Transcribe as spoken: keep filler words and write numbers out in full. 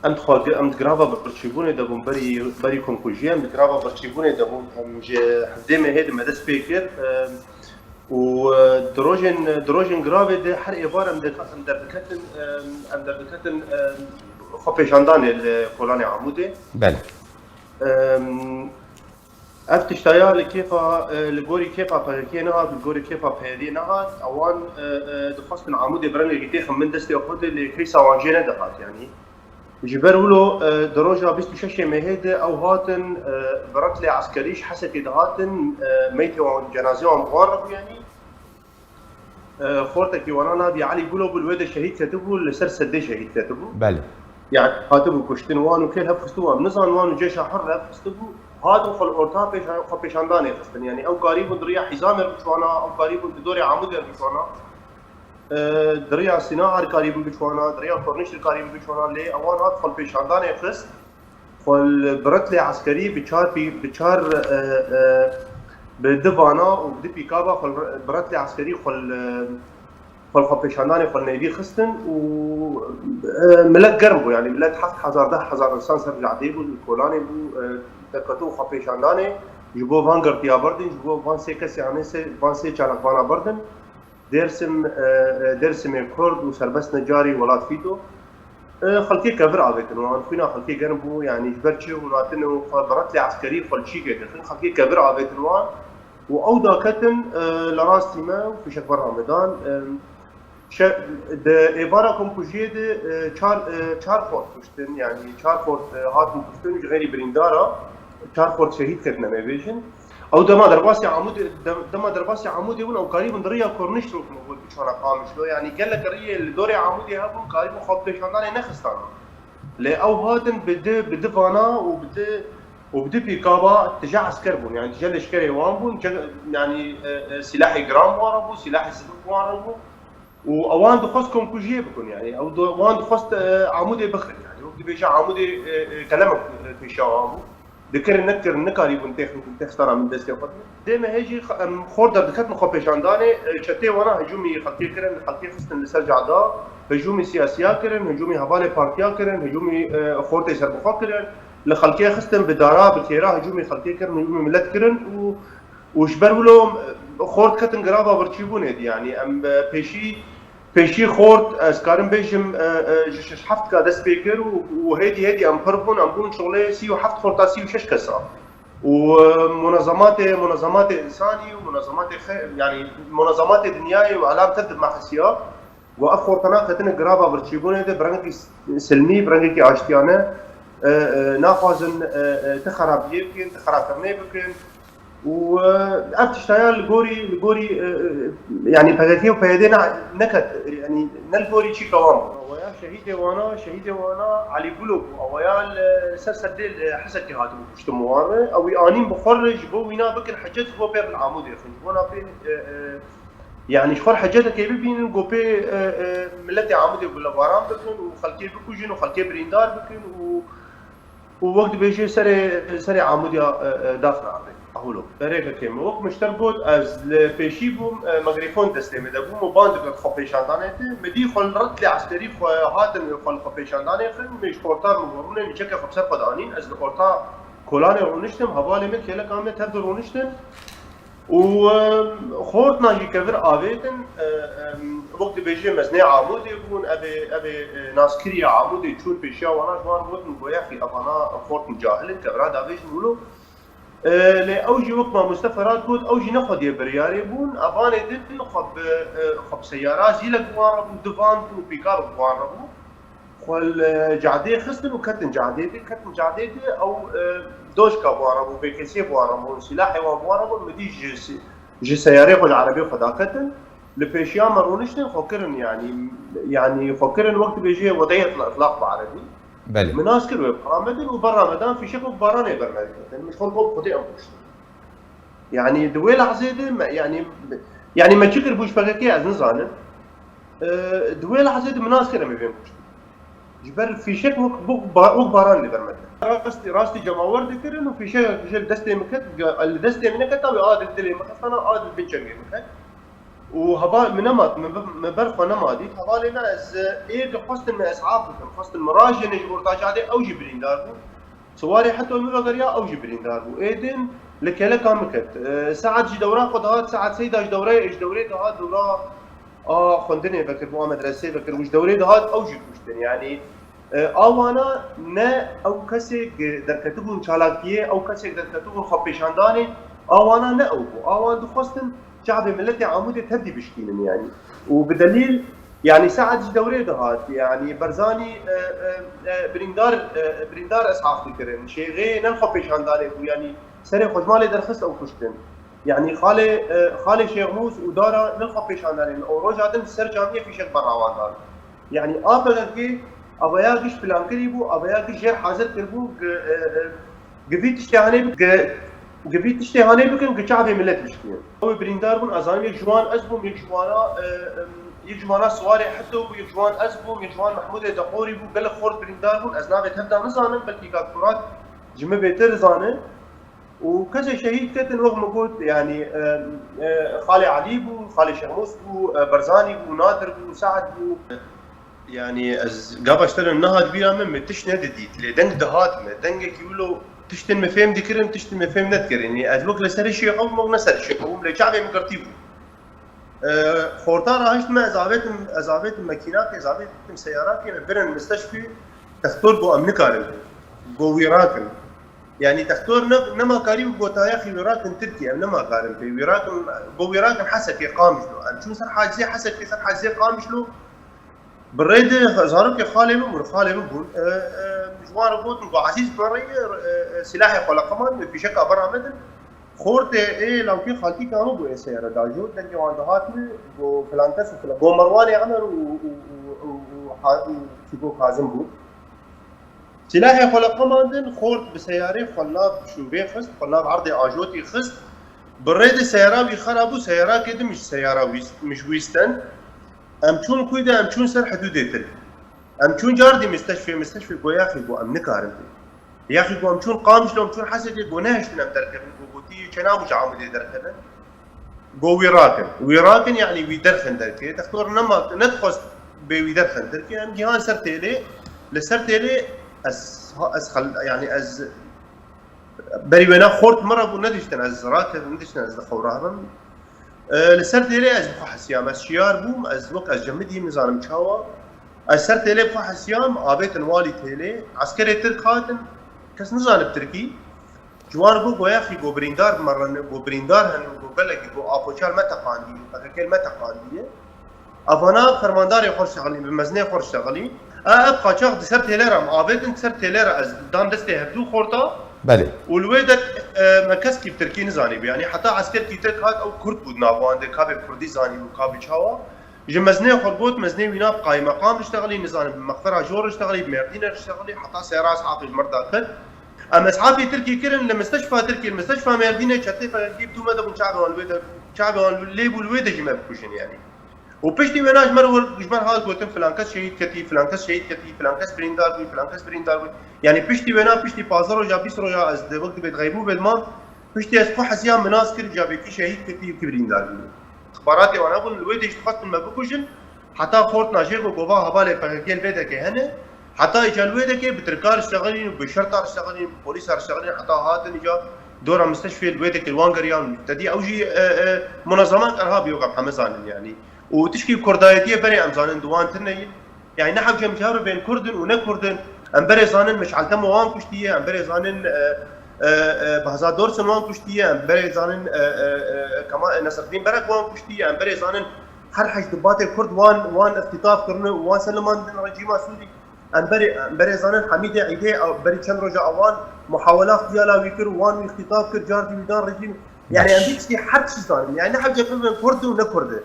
Em dixwazî, em di grava birçîbûnê de bûn, berî, berî komkujiyê em di grava birçîbûnê de bûn. Em ji hevdê mehê de me dest pê kir, e, û, e, di rojên, di rojên gravê de her êvar em de, em derdiketin, e, em derdiketin, e, xwepêşandanê li kolanê Amûdê. Belê. E, Ev tiştaya li kêfa, e, li gorî kêfa P K K'ê nehat, li gorî kêfa P Y D'ê nehat. Ewan, e, e, dixwestin Amûdê bi rengekî têxin bin destê xwe de, lê keysa wan jê nedihat, yanî. Ji ber wilo, e, di roja bîst û şeşê mehê de ew hatin, e, bi retlê eskerî ji Hesekê dihatin, e, meytê wan, cenazê wan bi wan re bû, yanî. E, xortekî wana navê Elî Gulo bû, li wê de şehîd ketibû, li ser sedê şehîd ketibû. Belê. Yani hatibû kuştin, wan û kê li hev xistibû, em nizanin, wan û cêşa hur li hev xistibû. Hatin xwe li orta pêşa-, xwe pêşandanê xistin. Yani ew karîbûn di riya Hîzamê re biçûna, ew karîbûn di dorê Amûdê re biçûna. E, di riya Sîna re karîbûn biçûna, di riya Kornîş re karîbûn biçûna, lê ewan hat xwe li pêşandanê xist. Xwe li bi retlê eskerî bi çar pî-, bi çar, e, e, bi du vana û bi du pîkaba xwe li re-, bi retlê eskerî xwe li, xwe li xwepêşandanê xwe li nêvî xistin û, e, milet germ bû, yanî milet heft hezar, deh hezar însan ser cadê bû, li kolanê bû, e, derketin xwepêşandanê, ji bo van girtiya berdin, ji bo van sê kesê, yanî sê, van sê çalakvana berdin. Dêrsim, e, e, Dêrsimê Kurd û serbest necarî welat fîto. E, xelkê kevir avêtin wan, xwîna xelkê germ bû, yanî ji ber çi û natin û xwe bi retlê eskerî xwe li çîkê dixin, xelkê kevir avêtin wan û ew daketin, e, li rastî me û fîşek ber Ramedan, e, şe-, di êvara komkujiyê de, e, çar, e, çar xort kuştin, yanî çar xort, e, hatin kuştin, ji xêrî birîndara, çar xort şehîd ketine me bêjin. Ew dema derbasî Amûdê, dem-, dema derbasî Amûdê bûn, ew karîbûn di riya Kornîş rûbûn û biçûna Qamişlo. Yanî gelek riyê li dorê Amûdê hebûn, karîbûn xwe bi pêşandanê nexistana. Lê ew hatin bi di, bi di vana û bi di, û bi di pîkaba tije esker bûn. Yanî tije leşkerê wan bûn, ce-, yanî, e, e, sîlahê giran bi wan re bû, sîlahê sidik bi wan re bû. û ewan dixwest komkujiyê bikin, yanî ew di-, wan dixwest, e, Amûdê bixin, yanî wek dibêje Amûdê, e, e, kelemek, e, pêşiya wan bû. Dikirin, nekirin, nikarîbûn têx-, têxistana min destê xwe. Dê me hê jî xe-, em xor derdiketin xwepêşandanê, e, çetê wana hicûmî xelkê kirin, xelkê xistin li ser cada, hicûmî siyasiya kirin, hicûmî hevalê partiya kirin, hicûmî, e, xortê serbixwe kirin, li xelkê xistin bi dara, bi kêra hicûmî xelkê kirin, hicûmî milet kirin û Û ji ber wilo, e, xort ketin girava birçîbûnê de, yanî em, e, pêşî, pêşî xort, ez karim bêjim, e, e, ji şeş heft ka dest pê kir û, û hêdî hêdî em pir bûn, em bûn şixulê sî û heft xorta sî û şeş kesa. Û, e, munezematê, munezematê însanî û munezematê xe-, yanî munezematê dinyayê û elam tev di me hesiya. Got, ev xortana ketine girava birçîbûnê de bi rengekî silmî, bi rengekî aştiyane, e, e, naxwazin, e, e, ti xerabiyê bikin, ti xerabkirinê bikin. Û, e, ev tiştaya li gorî, li gorî, e, e, yanî P K K û P Y D ne, neket, yanî ne li gorî çîka wan bû. Awaya şehîdê wana, şehîdê wana Elî Gulo bû. Awaya li ser sedê li Hesekê hatibû kuştin wan re. Ew wî anîn bi xwe re ji bo wîna bikin hecet, ji bo pê bin Amûdê xin. Ji bo na pê, e, e, Yanî ji xwe re hecetekê bibînin, ku pê, e, e, miletê Amûdê gulebaran bikin û xelkê bikujin û xelkê birîndar bikin û, û wek dibêje serê, serê Amûdiya, e, e, dafirandin. Ahulo. Berêkekê min, wek min ji te re got, ez li pêşî bûm, e, megrîfon destê min de bûm û ban dikir xwepêşandanê de. Min dî xwe li retlê eskerî xwe hatin xwe li xwepêşandanê xin, min ji orta min got, rûnê nîçeke xwe bi ser xwe de anîn, ez li orta kolanê rûniştim, hevalê min, kêleka min tev de rûniştin. Û, em, xortina jî kevir avêtin, e, em, wek dibêje mezinê Amûdê bûn, ev ê, ev ê, e, naskirî Amûdê çûn pêşiya wana ji wan gotin, goya xî evana xortin cahil in, kevira davêjin wilo. E, lê ew jî wek mamoste Ferhat got, ew jî ne xwediyê biryarê bûn, evanê din xwe bi, e, xwe bi seyara zîlek bi wan re bû, du van bûn û pîkabek bi wan re bû. Xwe li cadê xistin û ketin cadê de, ketin cadê de ew, e, doşka bi wan re bû, B K S bi wan re bû, sîlahê wan bi wan re bû, min dî ji si-, ji seyarê xwe, ji erebê xwe daketin. Li pêşiya me rûniştin, xwe kirin, yanî, yanî xwe kirin, wek dibêje wedeyet îtlaq bi erebî. Belê. Min nas kir wê bi Ramedan û ber Ramedan fîşek wek baranê ber me dikitin. Min ji xwe got, Xwedê em kuştin. Yanî di wê lehzê de me, yanî, yanî me çi kir bû ji P K K ez nizanim. E, di wê lehzê de min nas kir em ê bên kuştin. Ji ber fîşek wek, wek ba-, wek baran li ber me diket. Rastî, rastî cemawer dikirin û fîşek ji li destê min ket, ge-, li destê min neketa wê a di dilê min xistana, a di bin çengê min ket. û heval min nema, min bi-, min ber xwe nema dît. Hevalê me ez, ê dixwestin min esaf bikim, xwestin min rajêne ji orta cadê, ew jî birîndar bû. Siwarê heto min vegeriya, ew jî birîndar bû. Ê din li keleka min ket. E, saet ji dewra xwe dihat, saet seyda ji dewreyê, ji dewrê dihat, dewra a xwendinê vekir bû, a medresê vekir bû, ji dewrê dihat, ew jî kuştin. Yanî, e, a wana ne ew kesê derketibûn çalakiyê, ew kesê derketibûn xwepêşandanê, a wana ne ew bû. A wan dixwestin çavê miletê Amûdê tevdî bişkînin, yanî. Û bi delîl, yanî, saet ji dewrê dihat, yanî, Berzanî, e, e, e, birîndar, e, birîndar eshaf dikirin. Şêxê ne xwepêşandanê bû, yanî, serê xwe ji malê derxist, ew kuştin. Yanî, xalê, e, xalê Şêxmûs û Dara ne xwepêşandanê, ew roja din ser camiyê fîşek berawan dan. Yanî, A P K K avaya giş plan kirî bû, avaya giş jêr hazir kiribû, gi-, e, e, gi vî tiştê hanê bi-, gi-, gi vî tiştê hanê bikin, gi çavê milet bişkiyin. Ew ê birîndar bûn, ez zanim yek ji wan ez bûm, yek ji wana, e, e, yek ji wana Siwarê Heto bû, yek ji wan ez bûm, yek ji wan Mehmûdê Dexorî bû, gelek xort birîndar bûn, ez navê tevda nizanim, belkî kak Firat ji min bêtir zane. Û kesê şehîd ketin, wek min got, yanî, e, e, xalê Elî bû, xalê Şemus bû, e, Berzanî bû, Nadir bû, Saet bû. Yanî ez gava ji te re nehat bîra min, min tişt nedidît. Lê deng dihat min. Dengekî wilo tiştên min fêm dikirin, tiştên min fêm nedikirin. Yanî ez wek li serê şêx bûm, wek ne serê şêx bûm, lê çavê min girtî bû. E, xorta rahişt me, ez avêtim, ez avêtim mekînakê, ez avêtim seyarakê, me birin misteşfî, textor got em nikarin. Got wî rakin. Yanî textor ne, nema karî û got tayaxî wî rakin Tirkî, em nema karin pê wî rakin, got wî rakin Hesekê Qamişlo. Em çûn ser hacizê Hesekê, ser hacizê Qamişlo. Bi rê de zarokê xalê min bûn, xalê min bûn. E, e, ji wan re gotin, got Ezîz bi rê, e, e, silahê xwe li qeman, wê fîşeka bera me din. Xortê ê lawkê xaltîka min bû ê seyara dajo, dengê wan dihat min, got filan kes û filan, got Merwanê Emer û, û, û, û, û, ha-, û Çîko Kazim bû. Silahê xwe li qeman din, xort bi seyarê xwe li nav şûvê xist, xwe li nav erdê ajotî xist. Bi rê de seyara wî xera bû, seyarakê din min ji seyara wîst, min ji wîstin. Em çûn kûy de, em çûn ser hidûdê Tirk. Em çûn cardî misteşfê, misteşfê got, yaxî, got, em nikarin pê. Yaxî, got, em çûn Qamişlo, em çûn Hesekê, got, nehiştin em derkevin, got, gotî, çê nabû ji Amûdê derkevin. Got, wî rakin. Wî rakin, yanî wî derxin derkê. Textor nema, nedixwest bê wî derxin derkê. Em gihan ser têlê, li ser têlê ez, ez xel-, yanî ez Berî wêna xort min re bû, nediştin ez rakevim, nediştin ez li xew rahibim. E, li ser têlê ez bi xwe hesiyam, ez şiyar bûm, ez wek ez cemidîm, nizanim çawa. Ez ser têlê bi xwe hesiyam, avêtin walî têlê, eskerê Tirk hatin, kes nizanib Tirkî. Ji wan got, got, yaxî, got, birîndar bi me re ne, got, birîndar hene, got, gelekî, got, apoçal me teqandî, P K K me teqandiye. Evana fermandarê xwe şexilî, bi mezinê xwe şexilî. E, ev qaçax di ser têlê re, em avêtin ser têlê re, ez dan destê hevdû xorta. Belê. Û li wê der, e, me keskî bi tirkî nizanî bû. Yanî heta eskerkî Tirk hat, ew kurd bû di nav wan de, ka bê kurdî zanî bû, ka bê çawa. Ji mezinê xwe got, mezinê wîna bi qaymeqam diştexilî, nizanim bi mexfera jor diştexilî, bi Mêrdîn re diştexilî, heta seyara Eshafê ji mir dakir. Em Eshafê Tirkî kirin li misteşfa Tirkî, li misteşfa Mêrdînê çetê P K K bi tûme de bûn, çavê wan li wê de, çavê wan lê bû li wê de jî me bikujin yanî. Û piştî wêna ji me re wir, ji me re hat gotin, filan kes şehîd ketî, filan kes şehîd ketî, filan kes birîndar bû, filan kes birîndar bû. Yanî piştî wêna, piştî pazdeh roja, bîst roja ez de wek dibê di xeybû bê dimam, piştî ez xwe hesiyam, min nas kir, ca bê kî şehîd ketî û kî birîndar bû. Îxbaratê wan hebûn, li wê de jî dixwestin me bikujin. Heta xortina jê got, gova hevalê P K K li vê dekê hene. Heta îca li wê dekê bi tirka re şexilîn, bi şerta re şexilîn, bi polîsa re şexilîn, heta hatin îca dora misteşfê li wê dekê wan geriyan. Tedî ew jî, e, e, munezeman kerha bî, wek em heme zanin yanî. Û tişkî kurdayetiyê berê em zanin di wan tune ye. Yanî ne hewce em ji hev re bên kurd in û ne kurd in. Em berê zanin Meşal Temo wan kuştiye, em berê zanin, e, e, e, Behzat Dorsun wan kuştiye, em berê zanin, e, e, e, Kema-, e, Nesreddîn Berek wan kuştiye, em berê zanin her heşt dibatê kurd wan, wan îxtîtaf kirine û wan ser limandin rejîma Sûrî. Em berê, em berê zanin Hemîdê Îdê, ew berî çend roja ewan muhawela xiyala wî kir û wan wî îxtîtaf kir, cardî wî dan rejîm. Yanî em vî tiştî her tiştî zanin. Yanî ne hewce bibin kurd û ne kurd e.